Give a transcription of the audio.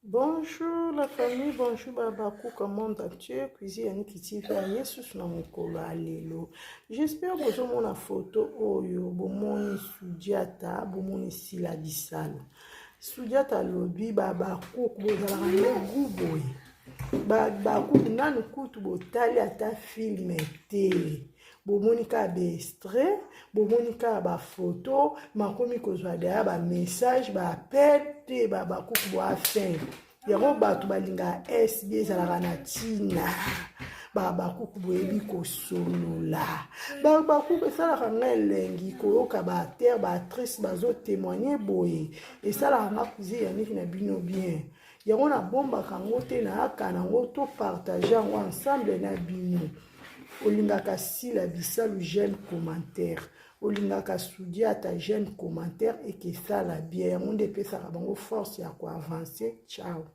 Bonjour la famille, bonjour Babakuka monde entier, cuisine ya Niki TV ya Yesus na mokolo ya lelo. J'espère bozomona photo oyo, bomoni Sudiata, bomoni Sila Bisalu. Sudiata alobi Babakuku bozalaka nde gout boye. Babakuku nanu kutu botali ata film te. Bomoni kaka ba extrait, bomoni kaka ba photo, makomi kozwa daya ba message, ba appel te ba bakuku boa fin. Yango bato balingaka SB ezalaka na ntina. Ba bakuku boyebi kosolola. Ba bakuku esalaka nga elengi koyoka ba acteur, ba actrice bazo témoigner boye. Esalaka nga cuisine ya niki na bino bien. Yango nabombaka yango te, nayaka na yango to partager yango ensemble na bino. Olingaka Sila Bisalu j'aime commentaire. Olingaka Sudiata j'aime commentaire ekesala bien. Yango nde epesaka bango force ya ko avancer. Ciao.